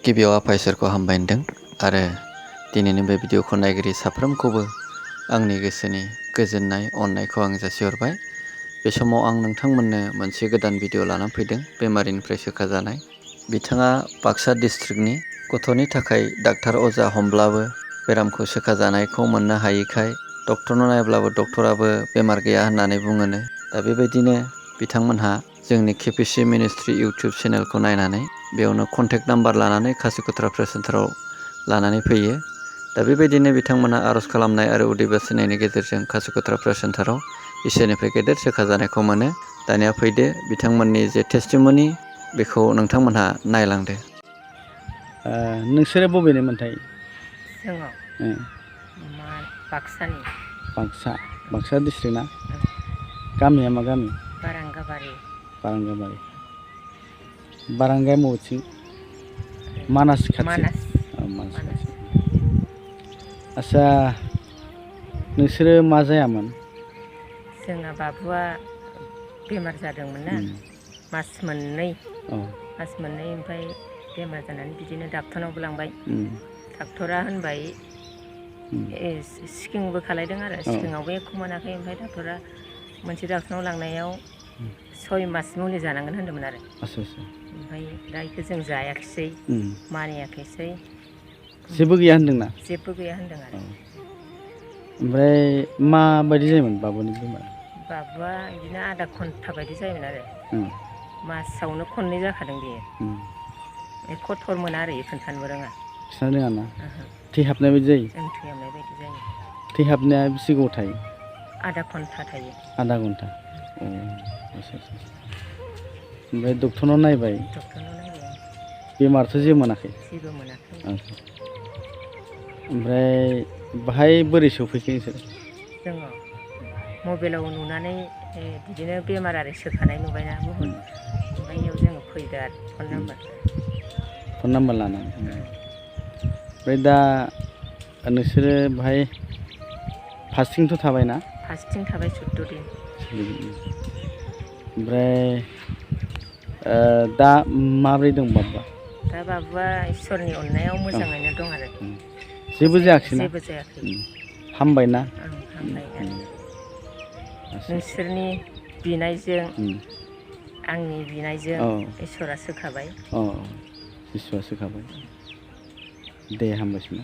गिबियाव आफा इसोरखौ हामबाय होनदों आरो दिनैनि बे भिडिअखौ नायगिरि साफ्रोमखौबो आंनि गोसोनि गोजोननाय अननायखौ आं जासिहरबाय। बे समाव आं नोंथांमोननो मोनसे गोदान भिडिअ लानानै फैदों बेमारिनिफ्राय सोखाजानाय। बिथाङा बाक्सा डिस्ट्रिक्टनि गथ'नि थाखाय डाक्टार अजा हमब्लाबो बेरामखौ सोखाजानायखौ मोननो हायैखाय डक्टरनाव नायब्लाबो डक्टराबो बेमार गैया होननानै बुङोनो। दा बेबायदिनो बिथांमोनहा जोंनि केपिसि मिनिस्ट्रि इउटुब चेनेलखौ नायनानै बेयावनो कन्टेक्ट नाम्बार लानानै खासिक'त्रा प्रेस सेन्टाराव लानानै फैयो। दा बेबायदिनो बिथांमोना आर'ज खालामनाय आरो उदै बासिनायनि गेजेरजों खासिक'त्रा प्रेस सेन्टाराव इसोरनिफ्राय गेदेर सोखाजानायखौ मोनो। दानिया फैदो बिथांमोननि जे टेस्टिमनि बेखौ नोंथांमोनहा नायलांदो। नोंसोरो बबेनिमोनथाय? जोङो बाक्सानि। बाक्सा डिस्ट्रिक्ट ना? गामिया मा गामि? बारांगाबारि। बारांगाया बबेथिं? मानास खाथि? मानास। मानास खाथि। आदसा नोंसोरो मा जायामोन? जोंहा बाबुआ बेमार जादोंमोन ना मास मोननै ओमफ्राय बेमार जानानै बिदिनो डाक्टरनावबो लांबाय। डाक्टरा होनबाय स्केनबो खालायदों आरो स्केनावबो एख' मोनाखै। ओमफ्राय डाक्टरा मोनसे डाक्टरनाव लांनायाव 6 मास मुलि जानांगोन होनदोंमोन आरो। ओमफ्राय दा बेखौ जों जायाखिसै मानियाखिसै। जेबो गैया होनदोंना? जेबो गैया होनदों आरो। ओमफ्राय माबायदि जायोमोन बाबुनि बेमारा? बाबुआ बिदिनो आधा घन्टा बायदि जायोमोन आरो। मासावनो खननै जाखादों बेयो। एख' थर मोना आरो खोन्थानोबो रोङा। खिन्थानो रोङा ना? थै हाबनाय बायदि जायो? थै हाबनाय बायदि जायो। थै हाबनाया बेसे गोबाव थायो? आधा घन्टा थायो। आधा घन्टा? ओमफ्राय डक्टरनाव नायबाय? डक्टरनाव नायबाय। बेमारथ' जेबो मोनाखै? जेबो मोनाखै। ओमफ्राय बाहाय बोरै सफैखो नोंसोर? जोङो मबाइलाव नुनानै बिदिनो बेमार आरि सोखानाय नुबायना बुहुद। ओमफ्राय बेयाव जोङो फैदो आरो फन नाम्बार लानानै। ओमफ्राय दा नोंसोरो बाहाय फास्टिंथ' थाबायना? फास्टिं थाबाय 14 दिन। ओमफ्राय दा माब्रै दं बाबुआ? दा बाबुआ इसोरनि अननायाव मोजाङैनो दं आरो। जेबो जायाखैना? जेबो जायाखै। हामबायना? हामबाय आरो। नोंसोरनि बिनायजों आंनि बिनायजों इसोरा सोखाबाय। इसोरा सोखाबाय। दे हामबायसै।